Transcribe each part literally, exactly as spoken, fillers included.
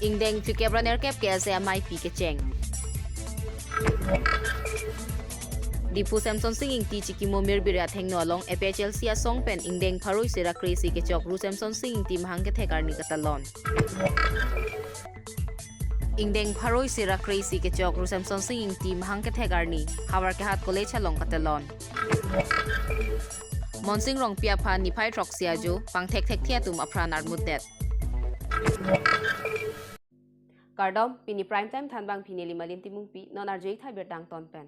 Ingdeng phlikep ra nerkep ke ase ameipi kecheng. Diphu Semsonsing Ingti chikimo Mirbiri athengno along A P H L C asong pen ingdeng pharo isi ra kre-isi kechok Ru Semsonsing Ingti mahang kethek arni katalon. Ingdeng pharo isi ra kre-isi kechok Ru Semsonsing Ingti mahang kethek arni Howraghat College along katalon. Monsing Rongpi aphan niphai throksi ajo pangthek thekthe atum apran armutdet. Kardom, pini Prime Time thanbang pini Limalin Timungpi, non arju-ik tha birta angton pen.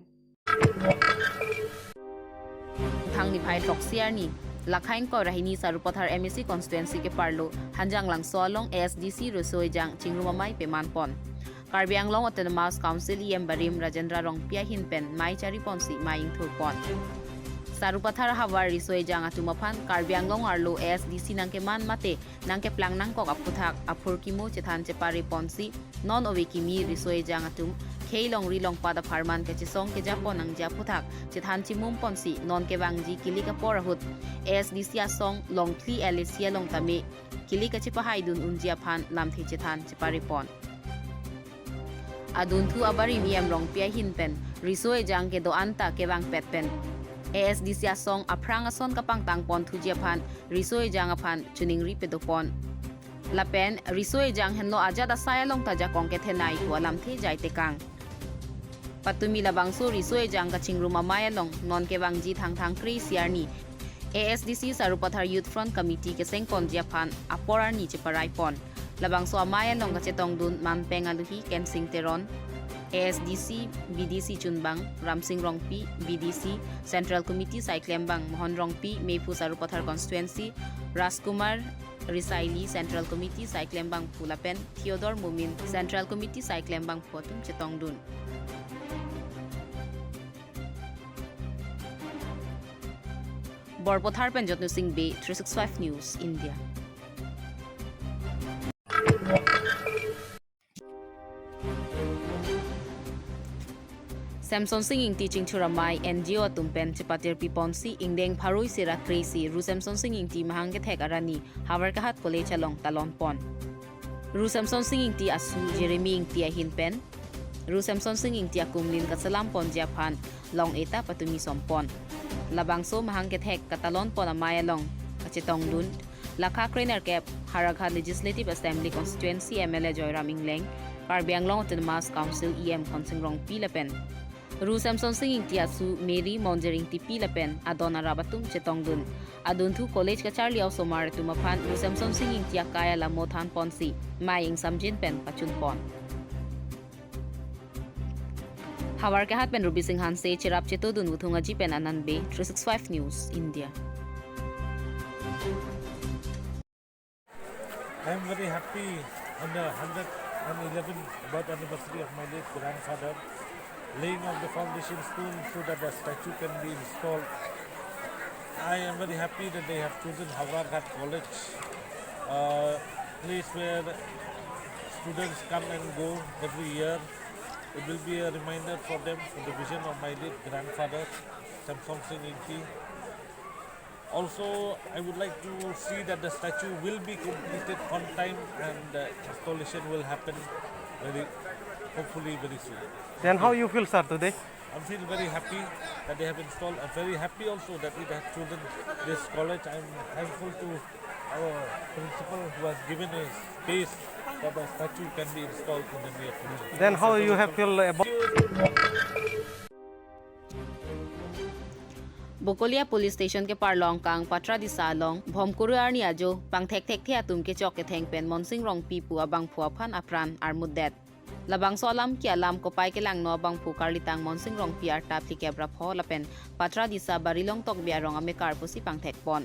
Thang niphai throksi arni, lakha ingkoi ra hini Sarupathar M A C constituency keparlo, Hanjanglangso along A S D C Riso Ejang chingrum amei peman pon. Karbi Anglong Autonomous Council E M barim Rajendra Rongpi ahin pen mei chari ponsi mei ingthur pon. Sarupathar havar Riso Ejang atum aphan Karbi Anglong arlo A S D C nangkeman mate nangkeplang nangkok aphuthak aphurkimo chethan chepare ponsi non ove kimi Riso Ejang atum khei longri longpat apharman kachesong kejapon nangji aphuthak chethan chimum ponsi non kevangji kilik apor ahut A S D C asong longphli L A C along tame kilik kachepahaidun unji aphan lamthe chethan chepare pon. Adunthu abarim E M Rongpi ahin pen Riso Ejang kedo-an ta kevangpet pen A S D C asong aphrang ason kapangtang pon thuji aphan Riso Ejang aphan choningri pado pon. Lapen Riso Ejang henlo ajat asai along ta jakong kethenei pu alamthe jai tekang. Patumi labangso Riso Ejang kachingrum amei along non kevangji Thangthang kre-isi arni A S D C Sarupathar Youth Front Committee keseng ponji aphan apor arni cheparai pon. Labangso amei along kachetongdun manpeng aluhi Kensing Teron, A S D C B D C chunbang, Ramsing Rongpi, B D C, Central Committee saiklembang, Mohon Rongpi, Meiphu Sarupathar Constituency, Rajkumar Risaili, Central Committee saiklembang pu lapen Theodore Momin, Central Committee saiklembang pu atum chetongdun. Borpathar pen Jotnu Singh Bey, three six five News, India. Semsonsing Ingti chingthur amei N G O atum pen chepatirpi ponsi ingdeng pharo isi ra kre-isi Ru Semsonsing Ingti mahang kethek arni Howraghat College along talon pon. Ru Semsonsing Ingti asu Jeremy Ingti ahin pen Ru Semsonsing Ingti akumlin kasalam ponji aphan long-e ta patumi som pon. Labangso mahang kethek katalon pon amei along kachetongdun lakha kre nerkep Howraghat Legislative Assembly Constituency M L A Joyram Engleng, Karbi Anglong Autonomous Council E M Khonsing Rongpi lapen Ru Semsonsing Ingti asu Mary Monjering Tipi lapen adon arap atum chetongdun. Adunthu college kacharli osomar atum aphan Ru Semsonsing Ingti akai alamo than ponsi mei ingsamjin pen pachun pon. Howraghat pen Rubi Singh Hanse cherap chetodun Wuthung Aji pen Anand Bey, three six five News, India. I am very happy on the hundred and eleventh birth anniversary of my late grandfather, laying of the foundation stone so that the statue can be installed. I am very happy that they have chosen Howraghat College, a place where students come and go every year. It will be a reminder for them for the vision of my late grandfather, Semsonsing Ingti. Also, I would like to see that the statue will be completed on time and the installation will happen very, hopefully very soon. Then how you feel, sir, today? I feel very happy that they have installed. I'm very happy also that it has chosen this college. I'm thankful to our principal who has given a space that the statue can be installed in the near future. Then how you have feel about? Bokolia Police Station keparlo angkang Patradisa along Bhomkuru arni ajo pangthek thekthe atum kechok ketheng pen Monsing Rongpi pu abangphu aphan apran armutdet. Labangso alam ke alam kopai kelangno abangphu karlitang Monsing Rongpi arta phlikep ra pho lapen Patradisa Barilong Tokbi arong amekar pusi pangthek pon.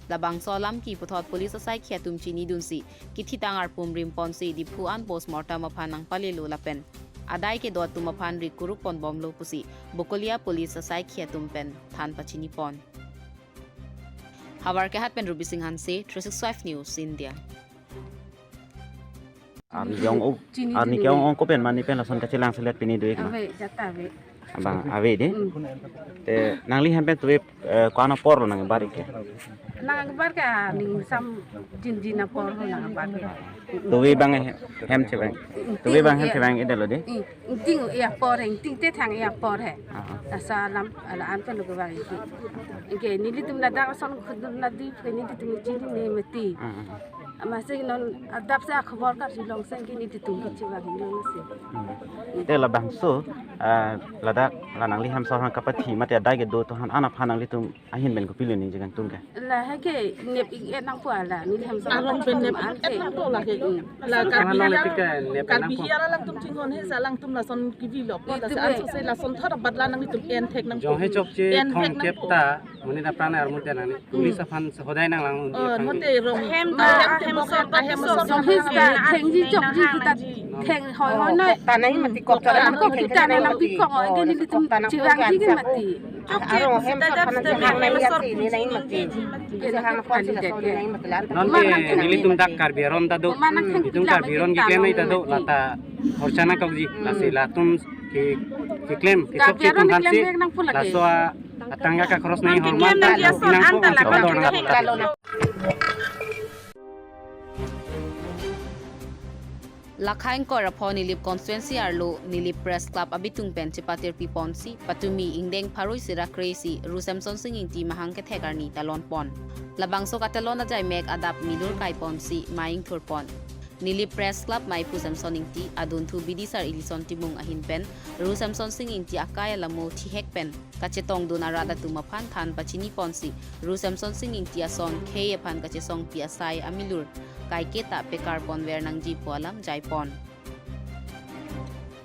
Labangso alam ke puthot police asaikhi atum chinidunsi kithitang arpum rim ponsi Diphu an postmortem aphan nangpalelo lapen adai kedo atum aphan ri kuruk ponbomlo pusi Bokolia Police asaikhi atum pen than pachini pon. Howraghat pen Rubi Singh Hanse, three six five News, India. Arni ke-ong, chini arni ke-ong, ong ko pen mani pen lason kachelang selet pini do-ik na. Ave, jata ave. Abang ave dei. Hmm. Te nangli hem pen tuve, eh, ko-an apor lo nangbar ke? Nangbar ke, ah, ning sam jinjin apor lo nangbar ke. Tuve abang hem chevang. Tuve abang hem chevang-et lo dei. Hmm. Ingting apor he, ingting te thang apor he. Ah. Asa alam, ala-an pen lo kevang ingting. Ingke nelitum ladak ason khudun nadi ke nelitum chinine mati. Ah, ah. Amatsi non adap si akhobor karjulongsi ke nelitum kechevang-et longsi. Hmm. Te labangso, ah, ladak la nangli hem asor aphan kapathi mate adai kedo atum aphan, an aphan nanglitum ahin pen kopilo ningje kangtung ke? La he ke nep ik-et nangpo la, neli hem asor arong pen nep ik-et nangpo la ke. Hmm. La Karbi, Karbi along hala, le pika nep Karbi nangpo. Hiar alangtum chinghon he sa alangtum lason kevilo po, la itum sa he ansose lason thot abat la nanglitum en thek nangpo. Jong he chokche en thek thong kep nangpo. Ta, monit apran armut nangli. Hmm. Police aphan se hodai nanglang un. Oh, aphan. Note rong. Hem ta, ah, hem asor, ah, hem asor. Jong he ta, thengji chokji kita, theng hoi hoi noi. Ta nangji mati kok, ta nang kok, ta nang pi kok, oh, ke nelitum chevangji ke mati. Arong hem asor aphan si hang nangji, si ne nangji mati. Si hang aphan si laso ne nangji mati la. Non ke nelitum dak Karbi aron ta do. Itum Karbi aron keklem nai ta do. Lata horchana kokji. Lasi latum ke, keklem, kechokche atum aphan si laso a, atangka kakross nangji, hormat ta nangpinangpo, ansi pador nang. Lakhai ingkoi ra pho Nilip constituency arlo Nilip Press Club abitung pen chepatirpi ponsi patumi ingdeng pharo isi ra kre isi Ru Semsonsing Ingti mahang kethek arni talon pon. Labangso katalon ajai mek adap milur kai ponsi mei ingthur pon. Nilip Press Club meiphu Semson Ingti, adunthu bidisar Elison Timung ahin pen Ru Semsonsing Ingti akai alamo thihek pen kachetongdun arat atum aphan than pachini ponsi Ru Semsonsing Ingti ason khei aphan kachesongpi asai amilur kaiketa pekar ponver nangji pu alam jai pon.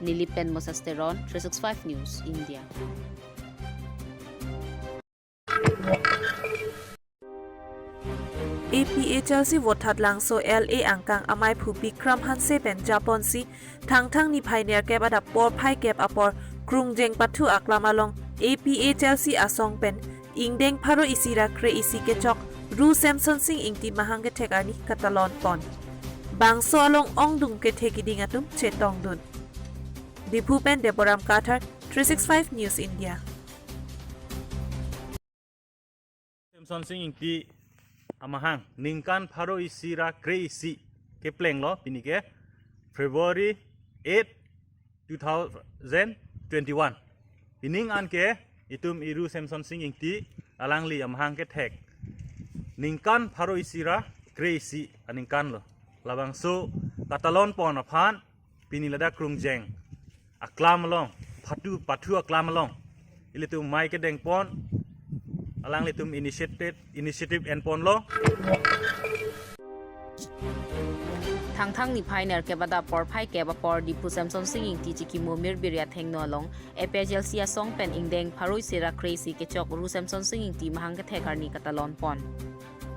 Nilip pen Moses Teron, three six five News, India. A P H L C Vothatlangso L A angkang ameiphu Bikram Hanse pen japonsi Thangthang niphai nerkep adap porphai kep apor Krungjeng pathu aklam along A P H L C asong pen ingdeng pharo isi ra kre isi kechok Ru Semsonsing Ingti mahang kethek arni katalon pon. Bangso along ongdung kethe kiding atum chetongdun. Diphu pen Deboram Kathar, three six five News India. Semsonsing Ingti amahang ningkan pharo isi ra kre isi keplenglo pini ke February eight, two thousand twenty-one. Pining an ke itum Ru Semsonsing Ingti alangli amahang kethek ningkan pharo isi ra kre isi aningkan lo. Labangso katalon pon aphan pini ladak Krungjeng aklam along, pathu, pathu aklam along ilitum mei kedeng pon, alanglitum initiative, initiative en ponlo. Thangthang niphai nerkep adap porphai kep apor Diphu Semsonsing Ingti chikimo Mirbiri athengno along A P H L C asong pen ingdeng pharo isi ra kre isi kechok Ru Semsonsing Ingti mahang kethek arni katalon pon.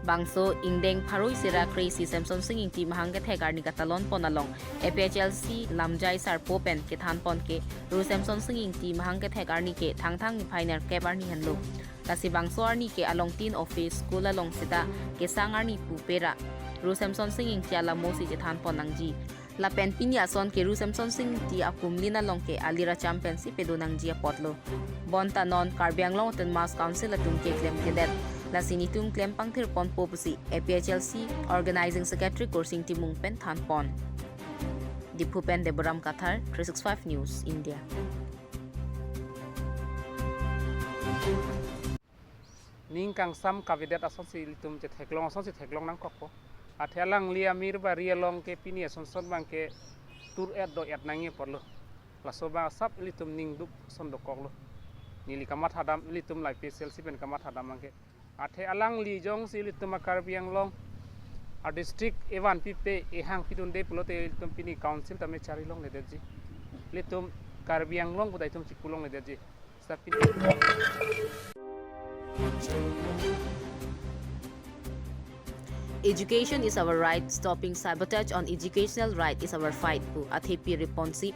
Bangso ingdeng pharo isi ra kre isi Semsonsing Ingti mahang kethek arni katalon pon along A P H L C lamjai sarpo pen kethan pon ke Ru Semsonsing Ingti mahang kethek arni ke Thangthang niphai nerkep arni henlo. Lasi bangso arni ke along tin office, school along sita kesang arni pu pera Ru Semsonsing Ingti alamosi chethan pon nangji. Lapen pini ason ke Ru Semsonsing Ingti akumlin along ke alir acham pensi pedo nangji apotlo. Bonta non Karbi Anglong Autonomous Council atum ke klemkledet. Lasi nelitum klem pangthir ponpo pusi A P H L C Organizing Secretary Kursing Timung pen than pon. Diphu pen Deboram Kathar, three six five News, India. Ning kangsam kavedet asonsi ilitum chetheklong, asonsi theklong nangkokpo. Athe alangli amir bari along ke pini asonson abang ke tur-et do-et nangji apotlo. Laso abang asap ilitum ningduk ason dokoklo. Neli kamatha dam, ilitum la A P H L C pen kamatha dam abang ke. Athe alangli jongsi ilitum a Karbi Anglong a district evan pipe ehang pidunde pulote ilitum pini council tame chari longledetji. Ilitum Karbi Anglong pu ta itum chipu longledetji. Sa pini Education is our right, stopping sabotage on educational right is our fight, pu athepi riponsi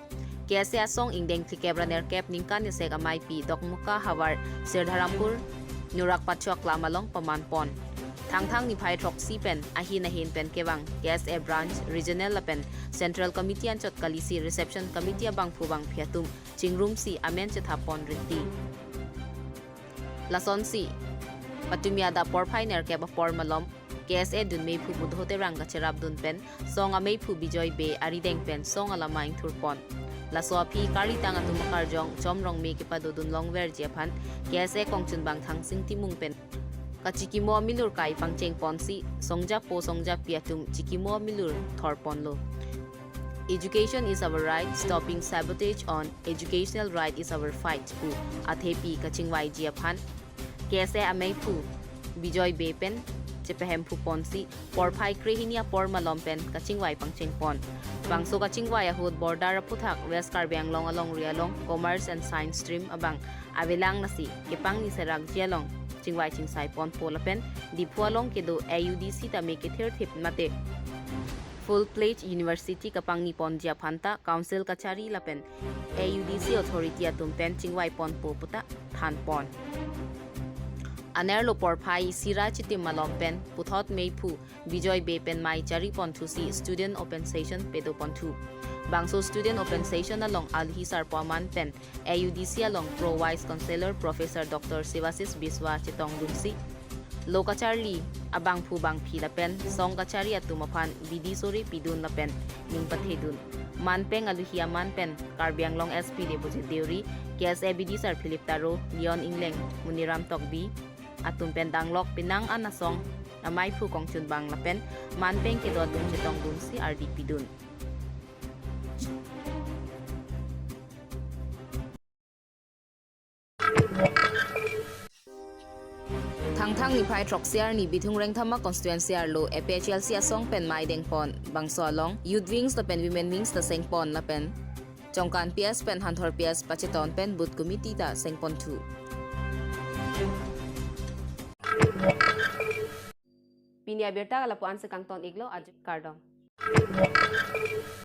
K S A asong ingdeng phlikep ra nerkep ningkan isek ameipi Dokmoka havar Sirdharampur Nurak Pathu aklam along paman pon. Thangthang niphai throksi pen ahin ahin pen kevang K S A branch, regional lapen central committee anchot kalisi reception committee abangphu bangphi atum chingrumsi amen chethap pon rinti. Lasonsi, patumi adap porphai nerkep apor malom, K S A dun meiphu Budho Terang kacherapdun pen song ameiphu Bijoy Bey arideng pen song alama ingthur pon. Laso aphi karlitang atum akarjong Chom Rongme kepadodun longverji aphan K S A kongchunbang Thangsing Timung pen kachikimo amilur kai pangcheng ponsi songjapo songjapi atum chikimo amilur thor ponlo. "Education is our right, stopping sabotage on educational right is our fight," pu athepi kachingvaiji aphan K S A ameiphu Bijoy Bey pen chepahemphu ponsi porphai krehini apor malom pen kachingvai pangcheng pon. Bangso kachingvai ahut border aphuthak West Karbi Anglong alongri along Commerce and Science stream abang avelang, lasi kepangni serakji along chingvai chingsai ponpo lapen Diphu along kedo A U D C tame kethirthip mate full-fledged university kapangni ponji aphanta council kachari lapen A U D C authority atum pen chingvai ponpo puta than pon. Anerlo porphai isi ra chitim malom pen puthot meiphu Bijoy Bey pen mei chari ponthusi student open session pado ponthu. Bangso student open session along alohi sarpo aman pen A U D C along Pro Vice Chancellor Professor Doctor Sivasis Biswa chetongdunsi lo kacharli abangphu bangphi lapen song kachari atum aphan bidi sore pidun lapen ning pathedun. Manpeng alohi aman pen Karbi Anglong S P Debojit Deuri, K S A B D Sir Philip Taro, Leon Engleng, Muniram Tokbi atum pen danglok penang an asong ameiphu kongchunbang lapen manpeng kedo atum chetongdunsi ardi pidun. Thangthang niphai throksi arni Bithung Rengthama constituency arlo A P H L C asong pen mei dengpon. Bangso along Youth Wings lapen Women Wings ta sengpon lapen Chongkan P S pen Hanthor P S pacheton pen Booth Committee ta sengponthu. Pini abirta lapu-an si kangton iklo, ajo kardom.